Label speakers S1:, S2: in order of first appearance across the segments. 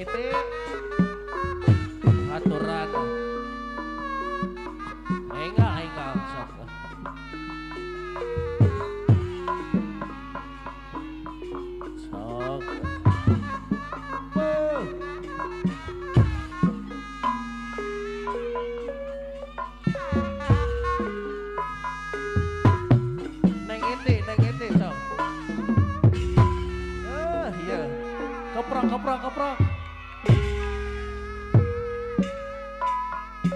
S1: Iti aturan. Enggal sok. Sok. Neng iti sok. Iya. Keprok.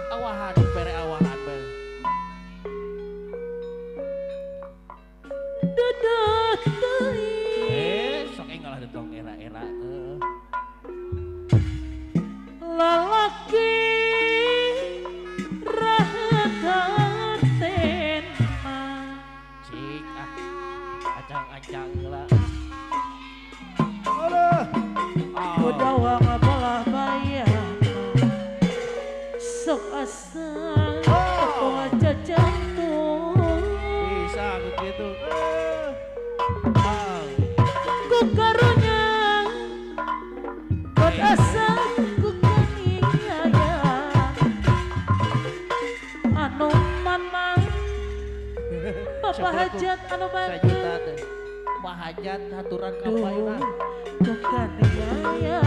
S1: Awahan bere awahan bere.
S2: Dadah teuing.
S1: Sok enggal dong era-era.
S2: Lalaki rahaten mah.
S1: Cik ah. Acang-acang lah. Aduh.
S2: Kudawa ngabelah bayang sok asa ngaca jantung
S1: bisa begitu.
S2: Ku karunya buat asa ku kaniaya anu manang Bapak hajat anu bantu
S1: Pak hajat haturan kapayuna
S2: ku kaniaya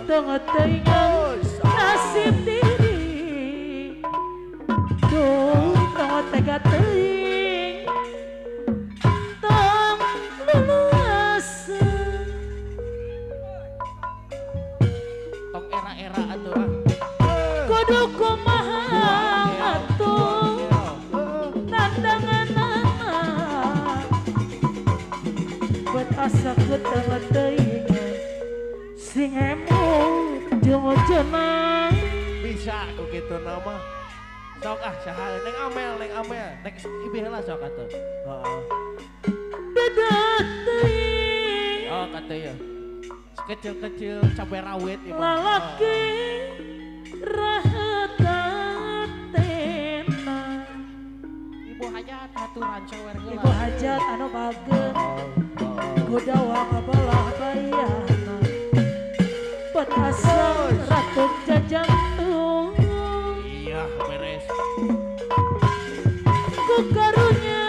S2: tengah tengah nasib diri duh tong tega teuing tong luluaseun
S1: tong era-era atuh ah
S2: kudu kumaha atuh tandanganana buat asa ku tengah teuing sing emut jeung ojona
S1: bisa aku gitu nama sok ah saha neng amel neng ibi heula sok atuh heeh
S2: dadah teuing
S1: oh kata ya kecil-kecil cabai rawit ieu
S2: lalaki rahatatena
S1: ibu hajat haturan sawer heula
S2: ibu hajat anu bageun godawa ngabelah bayana buat asa ratu jajantung.
S1: Iya beres.
S2: Ku karunya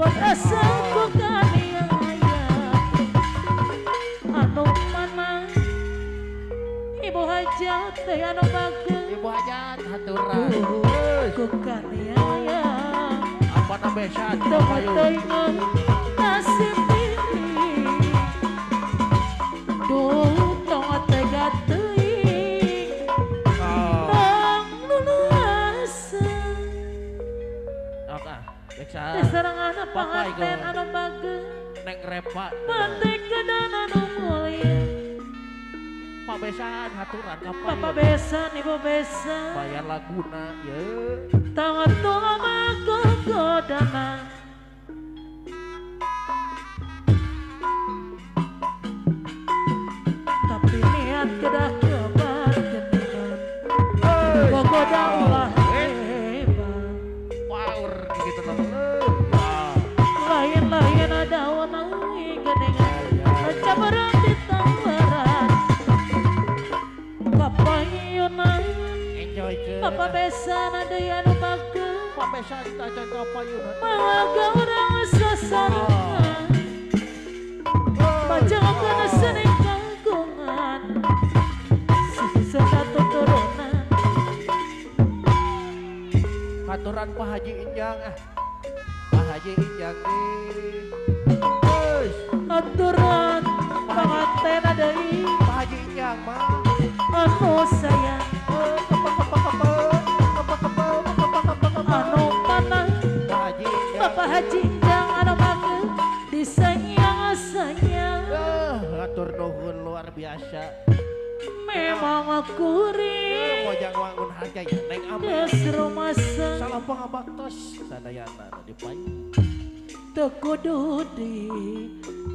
S2: buat asa ku kaniaya anu mana ibu hajat teh anu bageun
S1: ibu hajat haturan
S2: ku kaniaya
S1: apa na besan
S2: teuing nasib diri duh tong tega teuing tong luluaseun
S1: ok ah beksa
S2: sarangan panganten anu bageun
S1: neng repa
S2: pantek kedan anu mulia
S1: Pak besan haturan kapan
S2: Bapak besan ibu besan
S1: bayar laguna ye
S2: tong tulama gogodana tapi niat kedah kebar geningan gogoda ulah hebat
S1: power gitu
S2: lain-lain ada wanai geningan cabaran ditawaran kapayunan
S1: enjoy ke
S2: Bapak besan ada anu bageun
S1: Bapak besan tacan kapayunan
S2: mangga urang sasarengan bacakeun seni kagungan satu turunan
S1: aturan Pak Haji Injang ah Pak Haji Injang nih
S2: aturan panganten deui
S1: Pak Haji Injang mah
S2: anu sayang anu tanah Bapak Haji Injang anu bageun disayang sayang
S1: atur nuhun luar biasa.
S2: Memang kuring
S1: mojang wangun harga ya neng amel
S2: geus rumasa
S1: salah pangabaktos sadayana nu dipayu
S2: teu kudu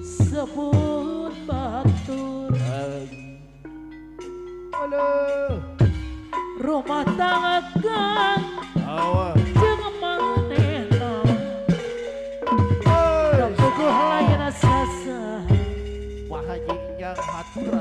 S2: disebut batur.
S1: Aduh
S2: rumah tangga kang jeung manehna puguh lain sasa
S1: Pak Haji Injang haturan.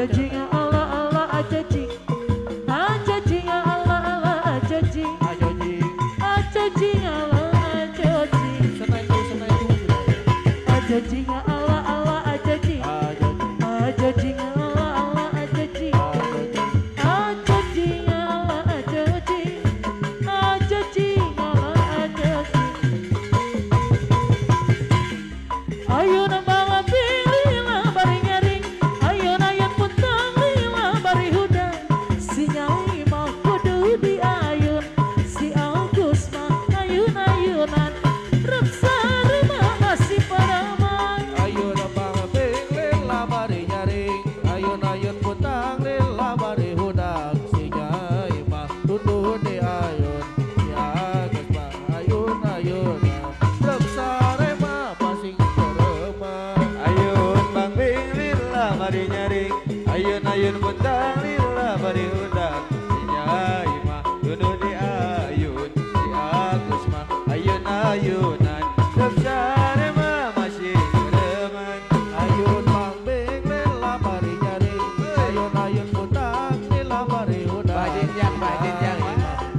S2: Aja jing Allah Allah aja jing. Aja jing Allah Allah aja jing.
S1: Aja jing.
S2: Aja jing Allah aja jing.
S1: Senai tu senai tu.
S2: Aja jing Allah Allah aja jing. Aja jing Allah Allah aja jing. Aja jing Allah aja jing. Aja jing Allah aja jing. Ayo nambah lila bari nyaring. Ayo nayan puntang lila bari hudang. Si Nyai mah kudu diayun. Si Agus mah ayun-ayunan. Repsarema masih paraman.
S1: Ayo nambah lila bari nyaring. Ayo nayan puntang lila bari hudang. Si Nyai mah kudu diayun. Si Agus mah ayun-ayunan. Repsarema masih paraman.
S3: Ayun bang bing lila bari nyaring. Ayun ayun puntang lila bari hudang. Si Nyai mah kudu diayun. Si Agus mah ayun ayunan. Repsarema masih paraman.
S1: Ayun bang bing lila bari nyaring. Ayun ayun puntang lila bari hudang.
S4: Bajin yang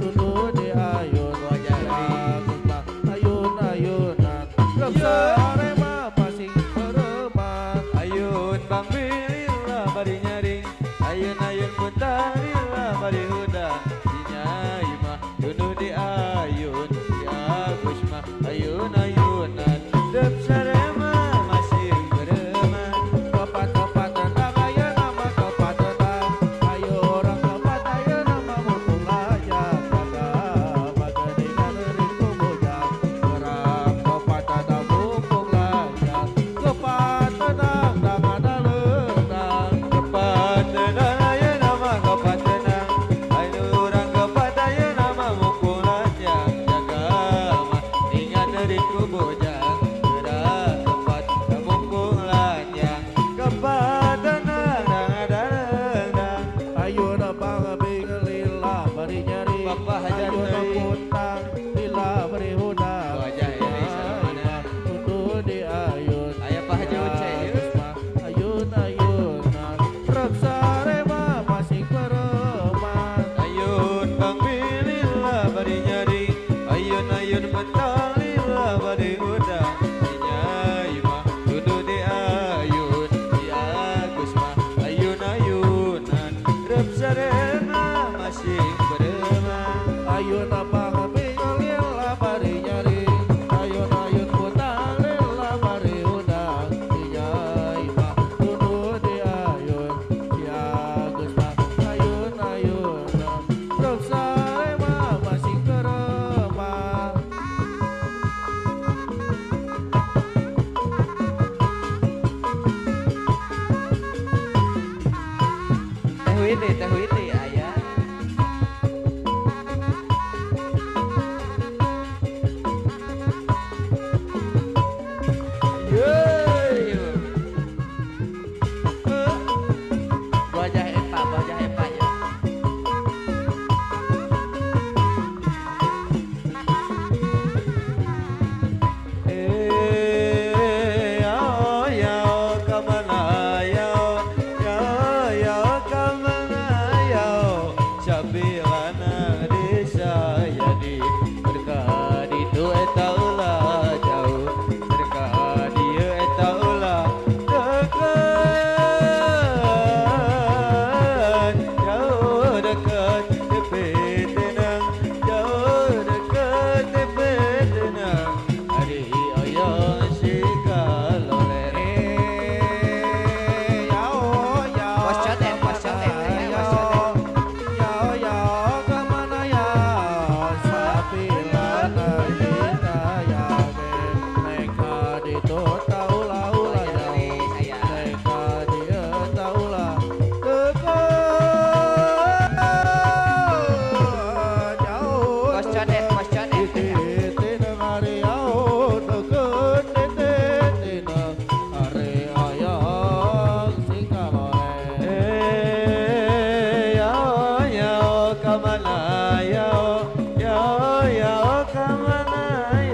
S1: Kudu diayun.
S4: Wajah
S1: Si Agus mah ayun ayunan. Repsarema masih paraman.
S3: Ayun bang bing lila bari nyaring. Ayun ayun puntang lila bari hudang. Si Nyai mah kudu diayun. Si Agus mah ayun ayunan. Repsarema masih paraman.
S1: Kepat-kepat tendang ayo nama kepat tendang. Ayo orang kepat ayo nama mumpung lajang. Jaga bagaikan riku bujang. Orang kepat tendang mumpung lajang. Kepat tendang tangan lendang.
S3: Kepat tenang ayo nama kepat tenang. Ayo orang kepat ayo nama mumpung lajang. Jaga mah ingat diriku bujang. Gerak kepat mumpung lajang. Kepat tenang tangan lendang.
S1: Ayo nabang bing lila bari nyari.
S3: Bapak hajar
S1: Ayo
S3: teuing.
S1: puntang lila bari hudang.
S4: Wajah ini salamana.
S1: Kudu diayun.
S4: Aya Pak Haji Uce ieu.
S1: Ayun ayunan. Repsarema masih pereman.
S3: Ayun bang lila bari nyari. Ayun ayun petang lila bari hudang. Si Nyai mah kudu diayun. Si Agus mah ayun ayunan. Repsarema masih bereman.
S1: Ayun abang bing lila bari nyari. Ayun ayun puntang lila bari hudang. Si Nyai mah kudu diayun. Si Agus mah ayun ayunan. Repsarema masih pereman.
S4: Teh Witi aya. Yeay. Wajah Epa ya.
S3: Yao yao kamana yao yao yao kamana yao sabilana desa jadi berkah ditu eta ulah jauh berkah dieu eta ulah dekat jauh dekat tepi tenang jauh dekat tepi tenang ari oyong si kaloler.
S1: Yao yao
S4: Bos codet, aya bos codet.
S1: Yao yao kemana yao sabilana kita yawe neka ditu taula ula
S4: Wajah
S1: yao
S4: Elis aya.
S1: neka dia taula dekat jauh
S4: Bos codet aya.
S3: Yao yao kamana yao yao yao kamana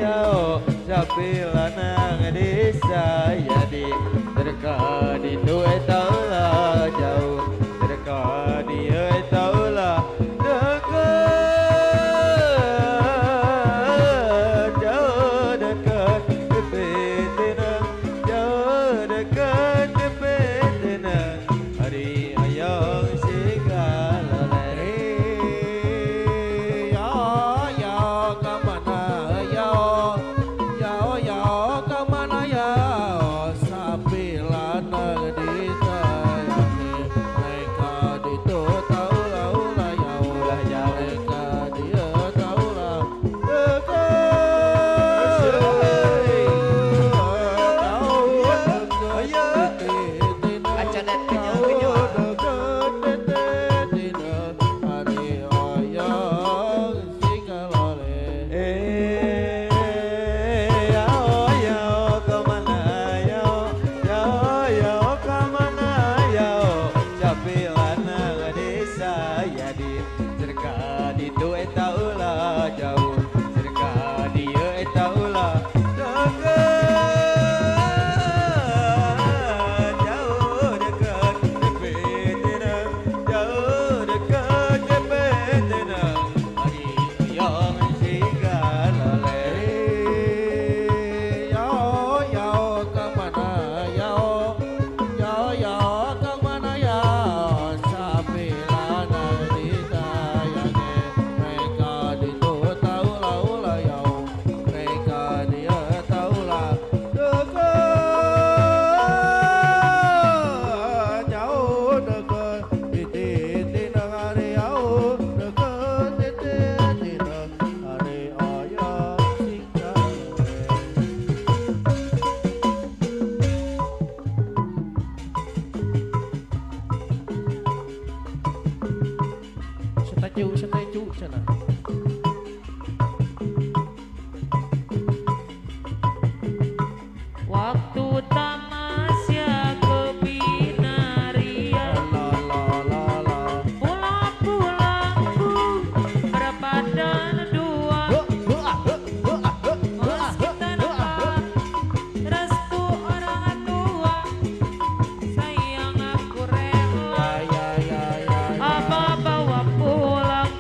S3: yao sabilana desa jadi berkah ditu eta ulah jauh.
S1: Statue statue cenah.
S2: Waktu tamasya ke Binaria,
S1: La la la la.
S2: pulang-pulangku berbadan dua. Meski tanpa restu orang tua, sayang aku rela.
S1: Ya ya ya ya.
S2: Apa bawa pulang?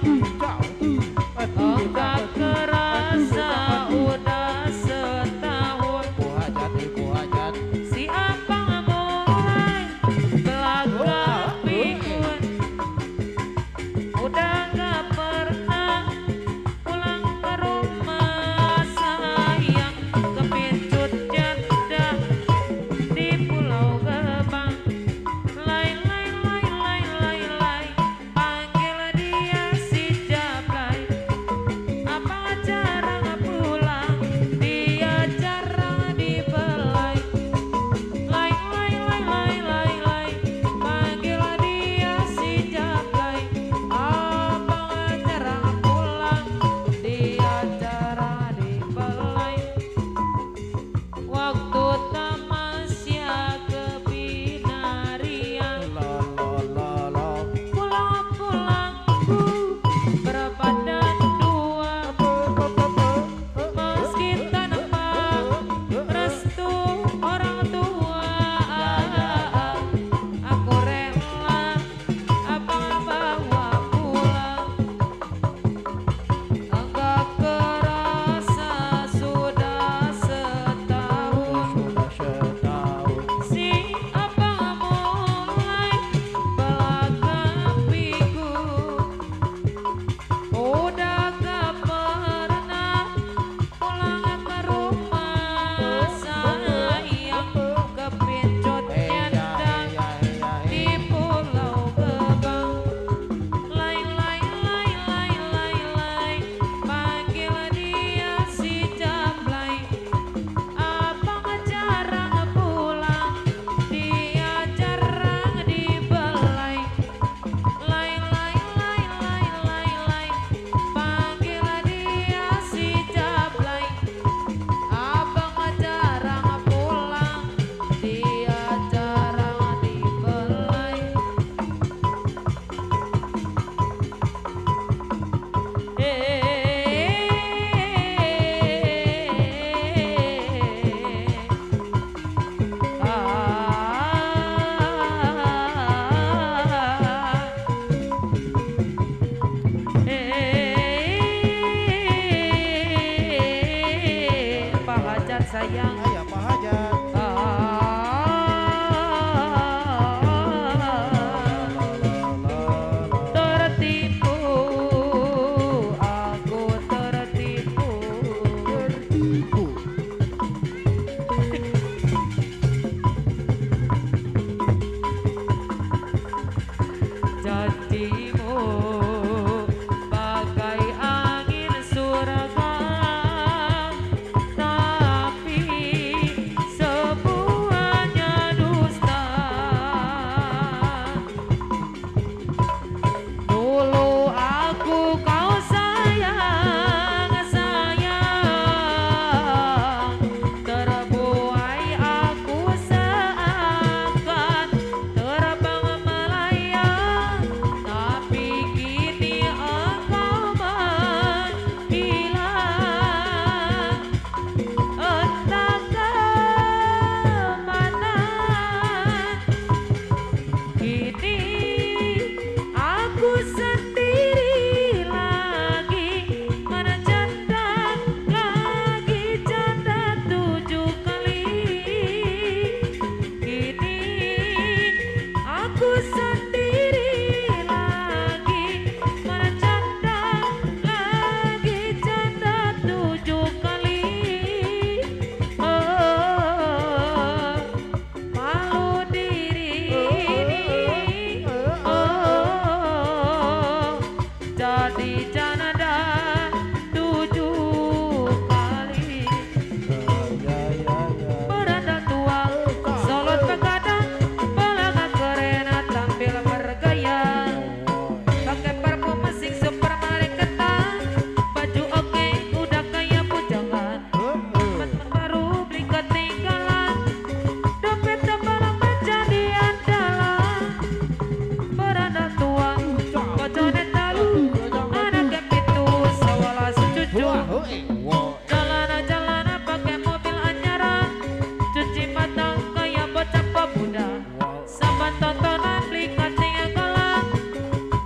S2: Saban tontonan beli ketinggalan.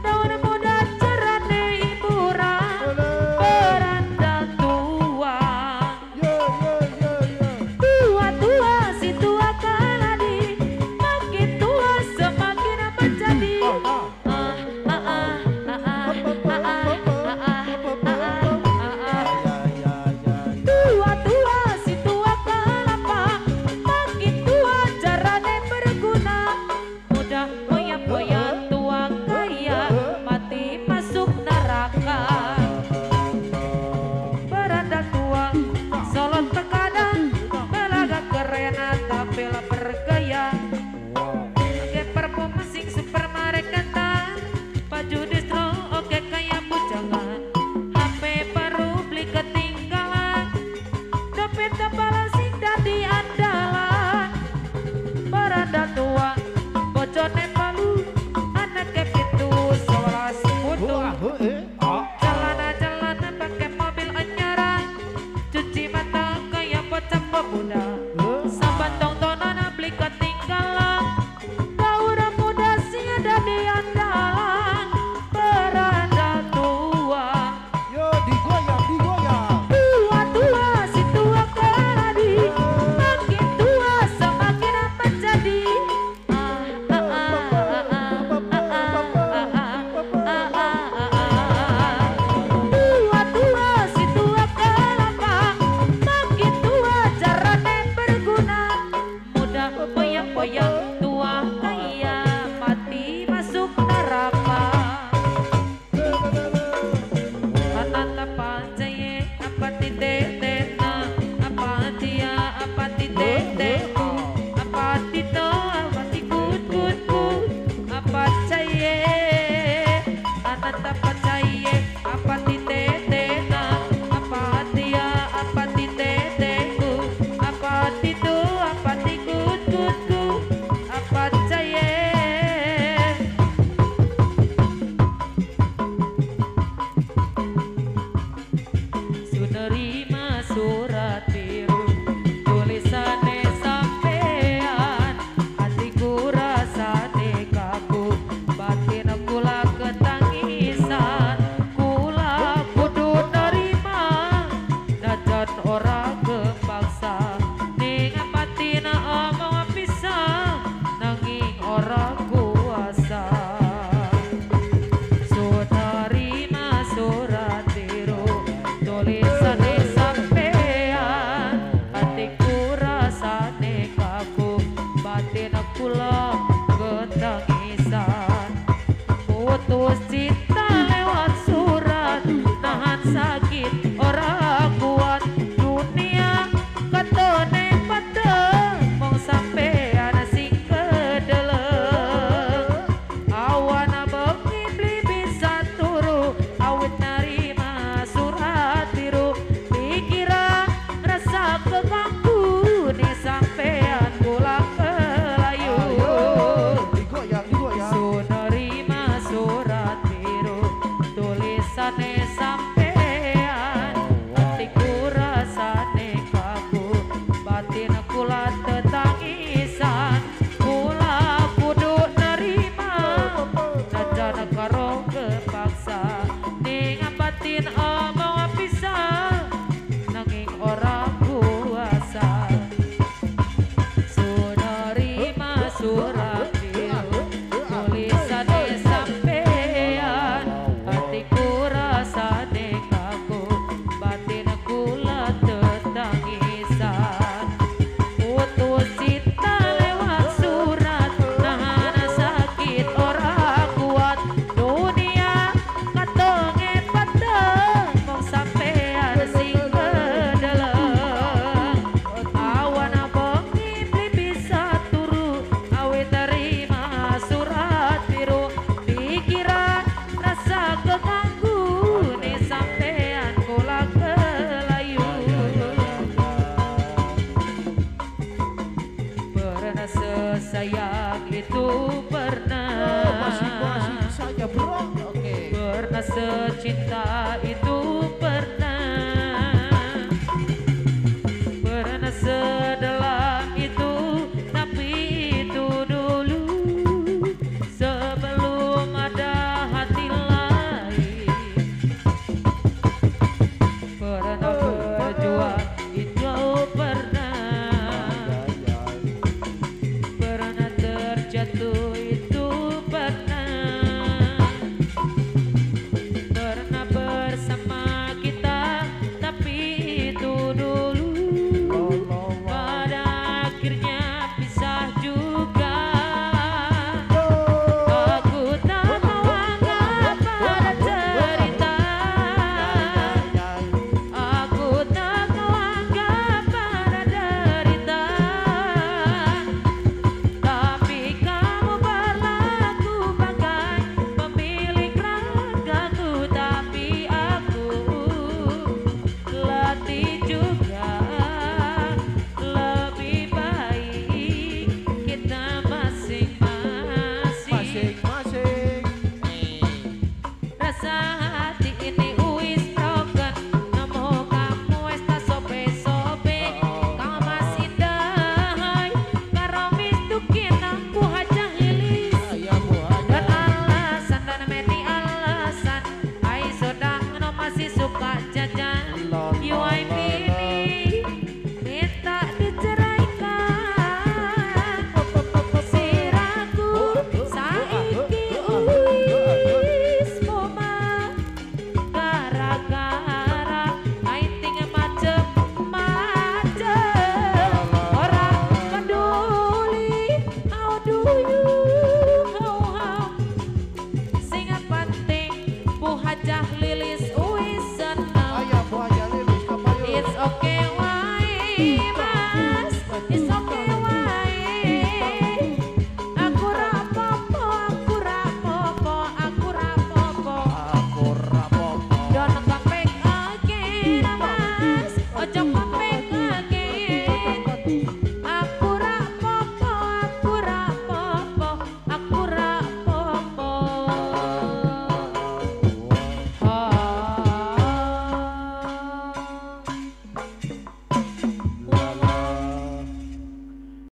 S2: Daun muda carane hiburan. Berandal tua. Tua-tua si tua kaladi. Makin tua semakin menjadi. Ah ah ah ah ah ah ah ah ah. Tua-tua si tua kelapa. Makin tua carane berguna. Muda poya-poya tua kaya. Mati masuk neraka. Berandal tua solot terkadang. Belaga keren tampil bergaya. Oke parfum sing supermarket kentang. Baju distro oke kayak bujangan. HP baru beli ketinggalan. Dompet tebal sing dadi andalan. Berandal tua bojone malu. Anake 7 11 putu. Celana-celana pakai mobil anyaran. Cuci mata kayak bocah pemuda. Saban tontonan beli ketinggalan. Daun muda sing ada di andalan. Berandal tua.
S1: Yo digoyang, digoyang.
S2: Tua-tua si tua keladi. Makin tua semakin menjadi. Ah ah ah ah ah ah ah ah ah. Tua-tua si tua kelapa. Makin tua carane berguna. Muda poya-poya tua kaya. Mati masuk neraka. Anata pajaye apa tite tena apa dia apa tite teku apa tito apa tikut kut ku apa caye anata pajaye apa tite tena apa dia apa tite teku apa tito apa tikut kut ku apa caye. Sunerima surat biru tulisane sampean. Hatiku rasane kaku, batin kula ketangisan. Kula kudu nerima najan ora kepaksa. Ning batin omong pisah nanging ora kuasa. Sunerima surat biru tulisane sampean. Hatiku rasane kaku, batin kula ketangisan. Putus cinta lewat surat, nahan sakit ora kuat. Dunia ketone peteng, mung sampean sing kedeleng. Awan bengi beli bisa turu, awit nerima surat biru. Pikiran rasa keganggu, nih sampean kula kelayu.
S1: Digoyang, digoyang.
S2: Sunerima surat biru tulisane sampean. Hatiku rasane kaku, batin kula tetangisan. Kula kudu nerima najan karo kepaksa. Ning batin omong pisah nanging ora kuasa. Sunerima surat biru tulisane sampean. Hatiku rasane kaku, batin kula tetangisan. Putus cinta lewat surat, nahan sakit ora kuat. Dunia katonge peteng, mung sampean sing kedeleng. Awan bengi beli bisa turu, awit terima surat biru. Pikiran rasa keganggu, nih sampean kula kelayu. Pernah sesayang itu pernah.
S1: Masih, masih.